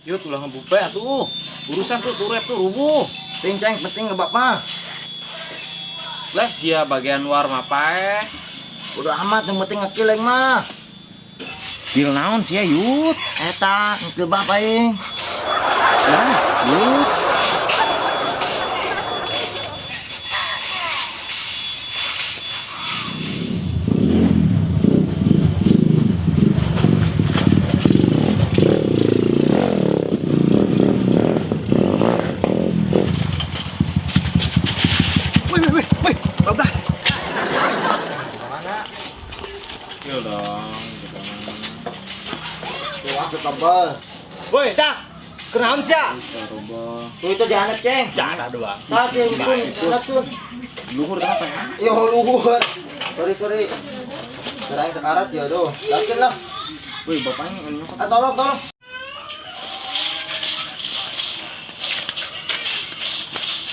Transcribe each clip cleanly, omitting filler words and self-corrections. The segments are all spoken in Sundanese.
Yuk ulah ngebupe atuh. Urusan tuh turret tuh rubuh. Ting ceng penting ngebab mah. Lah sia bagian luar mah pae. Udah amat yang penting ngekill aing mah. Kill naon sia yut? Eta ngekill bab aing. Lah, yut. Wih, wih, wih, wih, bablas. Mana? Kill dong, gitu. Tuh masuk tebal. Woi, dah. Kenaon sia? Tuh itu dianet ceng. Jadah doang. Nah, ceng, untung, tuh. Luhur kenapa ya? Yo luhur. Sorry, sorry. Serain sekarat ya tuh. Yakin lah. Wih, bapaknya ini nyokot. Ah, tolong, tolong.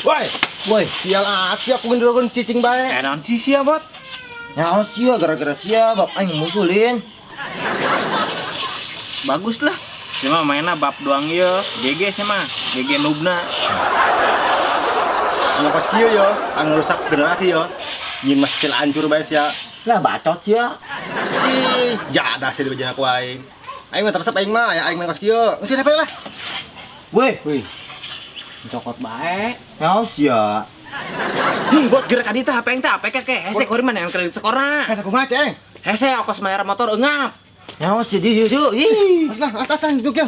Woi, woi, sial ah, siap gendrogon cicing bae. Eh, naon sih sia, Bot? Nyaho sia gara-gara sia bab aing musulin. Bagus lah. Sia mah mainna bab doang ieu. GG sia mah, GG noobna. Anu kos kieu yo, anu ngerusak generasi yo. Nyin mas kecil hancur bae sia. Lah bacot sia. Ih, jadah sih di bejana ku aing. Aing mah teresep aing mah, ya aing main kos kieu. Geus apa lah. Woi, Wih. Cokot bae. nyaho sia. Hih, bot gerak adi tah HP tah APK ke hese kuring mana yang kredit sekolah. Hese kumaha ceng? Hese ongkos bayar motor eungap. Nyaho sia di dieu Ih. As lah, as as duduk ya.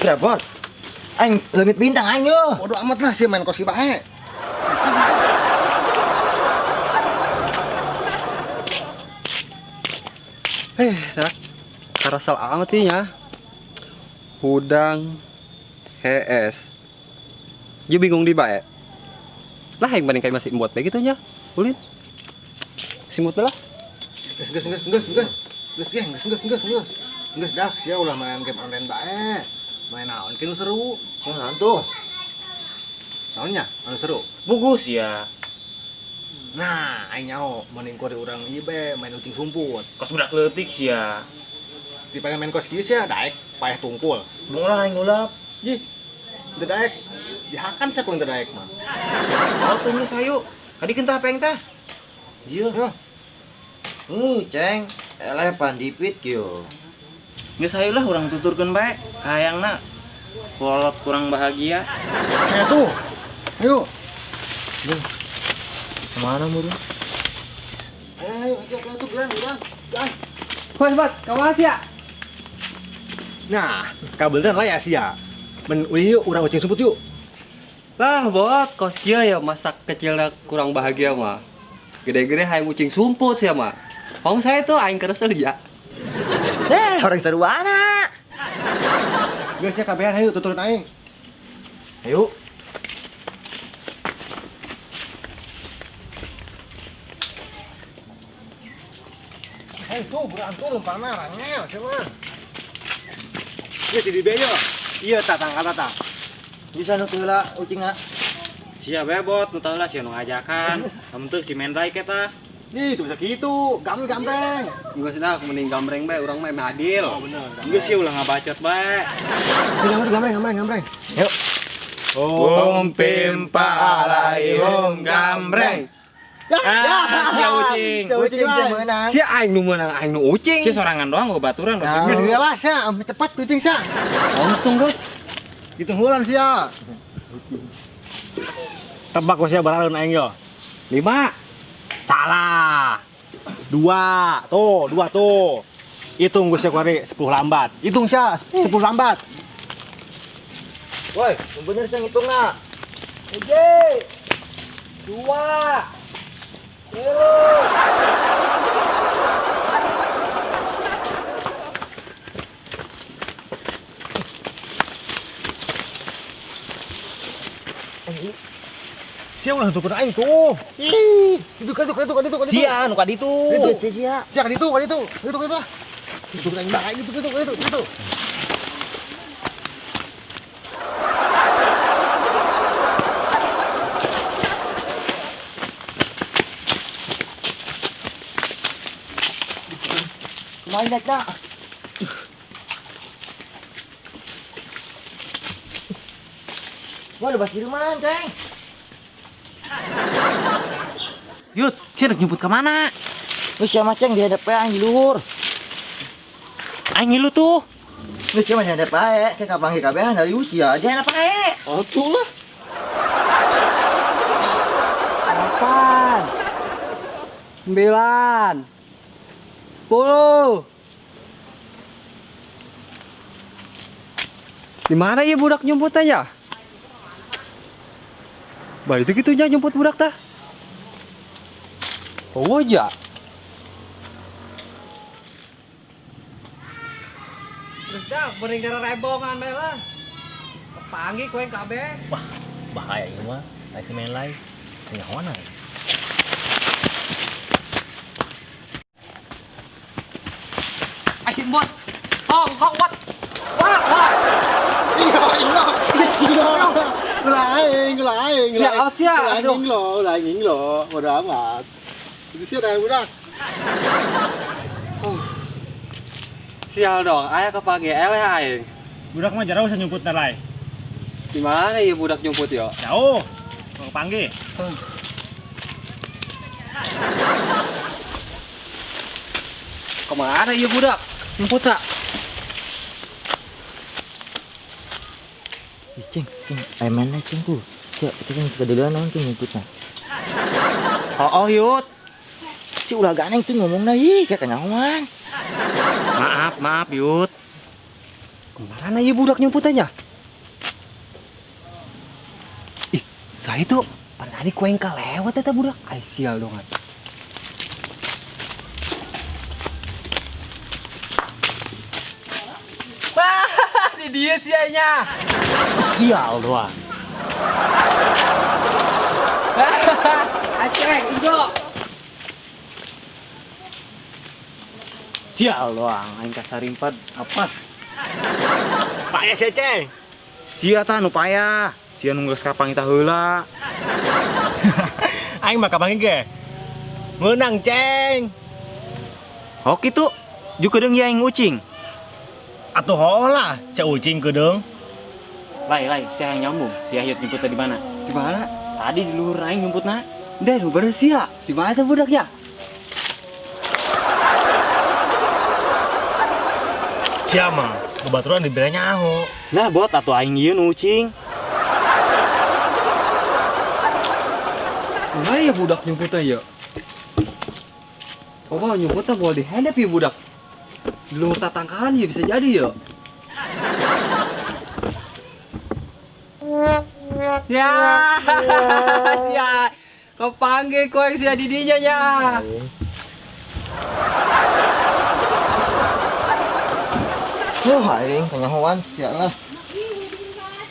Berapa? Aing leungit bintang aing yo. Bodoh amat lah sih main kos kieu bae. Eh, dah. Karasal amat nya. Hudang HS. Ju bingung di bae. Lah yang banding kayak masih buat bae gitu nya. Ulin. Simut lah. Geus geus geus geus geus. Geus ge, geus geus geus geus. Geus dah sia ulah main game online bae. Main naon ki nu seru? Sing naon tuh? Naonnya? Anu seru. Bugus ya. Nah, aing nyaho mending kori urang ieu bae main ucing sumput. Kos budak leutik sia. Daripada main kos kieu sia daek paeh tungkul. Bung lah aing ngulap. Jih. Teu daek. Dihakan sia ku teu daek mah. Oh, tunggu sayu. Kadi kentah apa yang tah? Iya. Yo. Ceng. Eleh pandipit kieu. Geus hayu lah urang tuturkeun bae. Hayangna kolot kurang bahagia. Ayo tuh. Ayo. Kemana muru? Ayo, ayo, ayo, tuh, geran, geran. Geran. Woi, Bat, kamu sia. Nah, kabel lah ya sia. Men uih yuk urang ucing sumput yuk. Lah, bot, kos kieu ya masa kecilnya kurang bahagia mah. Gede-gede hayang ucing sumput sia mah. Hong saya tuh aing keresel ya. Eh, orang seruana. Geus sia kabehan ayo tuturun aing. Ayo. Ayo tuh buruan tuh lumpana rangel sia mah. Ieu ti dibe yo. Ieu tah tangkal tah. Bisa nu teu heula ucingna. Sia bae bot, nu tahu lah sia nu ngajakan. Henteu si Mendrai eta. Ih, itu bisa gitu. Gambreng gambreng. Geus dah mending gambreng bae urang mah emang adil. Oh bener. Geus sia ulah ngabacot bae. Gambreng gambreng gambreng gambreng. Yuk. Om pimpa alai om gambreng. Ya, Ah, sia ucing. Sia ucing Ucing sih lah. meunang. Sia aing nu meunang aing nu ucing. Sia sorangan doang gua baturan Nah. Geus geus lah sia, ampe cepat ucing sia. Hong tung geus. Hitung heula sia. Tebak gua sia baraleun aing yo. 5. Salah. 2. Tuh, 2 tuh. Hitung gue sia kuari 10 lambat. Hitung sia 10 lambat. Woi, bener sih ngitungna. Hiji. Dua. Tilu. Sia ulah tukur aing tuh. Ih, itu ka itu ka itu ka itu ka itu. Sia nu ka ditu. Itu sia sia. Sia ka ditu ka ditu. Itu ka itu lah. Itu aing bae itu itu itu itu. Kumaha naik na? Gua udah basi rumah, Ceng. Yud, sia rek nyumput ka mana? Lu siapa Ceng di hadap aing di luhur. Aing ngilu tuh. Lu siapa di hadap ae? Kayak kapanggih kabehan dari usia. Di hadap ae. Oh, tuh lah. 8 9 10. Di mana ya budak nyumput aja? Balik itu gitunya nyumput budak tah. Oh aja. Terus dah bering gara rebongan bae lah. Kepanggih kowe kabeh. Wah, bahaya ieu mah. Ai si main lain. Kanyahoan aing. Ai si bot. Hong hong bot. Wah, wah. Aing, Siap, siap. Ulah aing lo, bodo amat. Itu sih ada budak. Sial dong, ayah kepanggil eleh aing. Budak mah jarang usah nyumput lai. Di mana ya budak nyumput yo? Jauh. Mau kepanggil. Kemana ya budak? Nyumput tak? Ceng, Ceng, ayo mana Ceng ku? Siap, itu kan kedeluan naon tuh nyumputna. Oh, oh Yud. Si ulah ganeng tuh ngomongna ih, kayak kanyahoan. Maaf, maaf Yud. Kemana ya budak nyumputnya? Ih, saya tuh pernah di kueng kelewat eta budak. Ay, sial dong. Wah, di dia sianya. Sial doang. Aceng, Igo. Sial doang, aing kasarimpad apas. Payah sia, Ceng. Sia tah nu payah. Sia nu geus kapanggih tah heula. Aing mah kapanggih ge. Meunang, Ceng. Oh kitu. Ju kedeung ieu aing ucing. Atuh hooh lah, sia ucing kedeung. Lai, lai, sia yang nyambung. Si Ahyut nyumputnya di mana? Di mana? Tadi di luhur aing nyumputna. Deh, nu beres sia. Di mana tuh budaknya? Sia mah babaturan dibere nyaho. Nah, bot atuh aing ieu nu ucing. Mana ya budak nyumputnya ya? Oh, nyumputnya boleh dihadap ya budak. Di luhur tatangkalan ya bisa jadi ya. Ya, sia. Kepanggil kowe sia didinya nya. Oh, aing kanyahoan sia lah.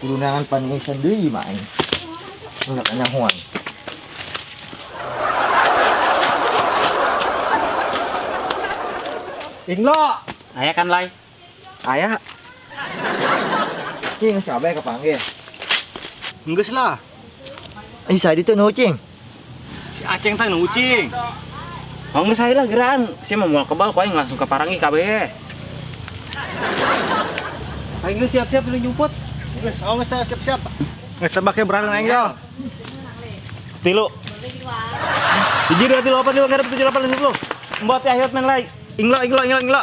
Kudu nangan panisan deui mah aing. Ulah kanyahoan. Inglo, Aya kan lai? Aya. Ih, geus kabeh kepanggil. Geus lah. Ih, saya ditu nu ucing. Si Aceng tah nu ucing. Oh, geus aya lah geran. Sia mah moal kebal ku aing langsung kaparangi kabeh. Aing geus siap-siap lu nyumput. Geus, oh geus siap-siap. Geus tebaknya berani aing yo. 3. 1 2 3 4 5 6 7 8 9 10. Mbot ya Ahyut main lai. Inglo, inglo, inglo, inglo.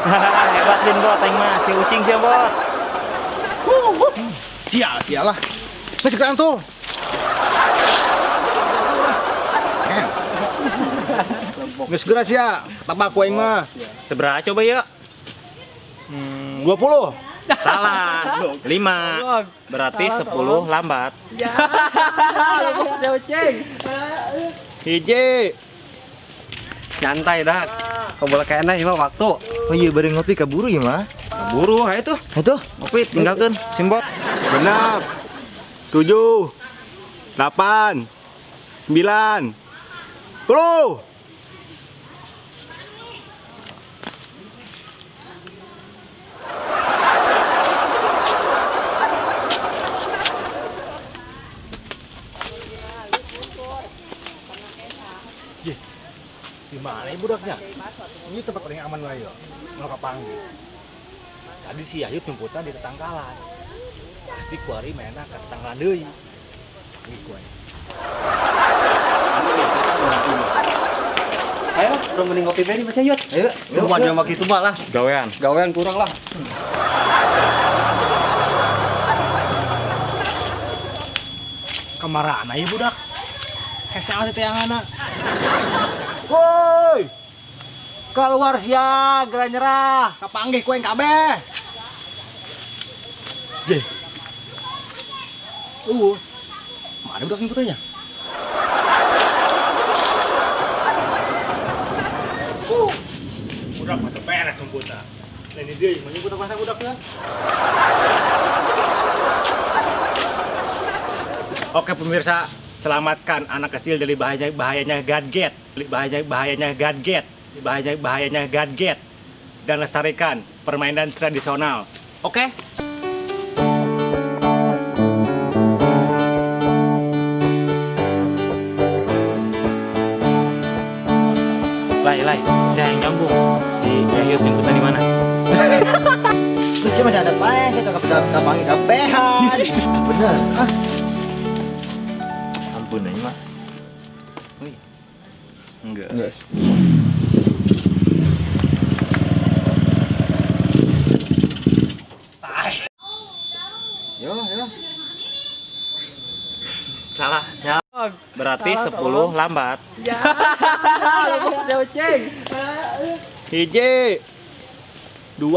Hebat din bot aing mah si ucing sia bot. Sial, sial lah. Geus geran tuh. Geus geura sia, ketebak ku aing mah. Seberapa coba ya? 20. Salah. 5. Berarti 10 lambat. Ya. Sia ucing. 1. Nyantai dah. Kau boleh kayaknya ini mah waktu. Oh iya, bareng ngopi keburu ya mah. Keburu, hayu tuh. Hayu tuh. Ngopi tinggalkeun simbot. 6 7 8 9 10. Di mana budaknya? Ini tempat paling aman lah yo. Mau kapanggih. Tadi si Ahyut nyumputnya di tetangkalan. Pasti kuari mainna ka tetangga deui. Ieu ku aing. Ayo, udah mending ngopi beri masih yut. Ayo, Lu mau jam itu mah lah. Gawean. Gawean kurang lah. Kamarana ieu budak? Hese teh teanganna. Woi. Keluar sia, geura nyerah. Kapanggih ku aing kabeh. Je. Mana budak ngikutnya? Budak mah teu beres sumputna. Lain deui mah nyumput bahasa budaknya. Oke pemirsa, selamatkan anak kecil dari bahayanya gadget, bahayanya gadget, bahayanya gadget, dan lestarikan permainan tradisional. Oke? Lai, lai, saya yang nyambung. Si Yahya jemputan di mana? Terus dia masih ada apa kita kapangi kabehan. Bener, ah. Ampun aing mah. Enggak. Enggak. Yo, yo. Salah. Ya. Berarti 10 lambat. Ya. Ceng. 1, 2,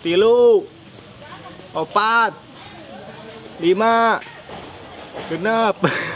3, 4, 5, 6.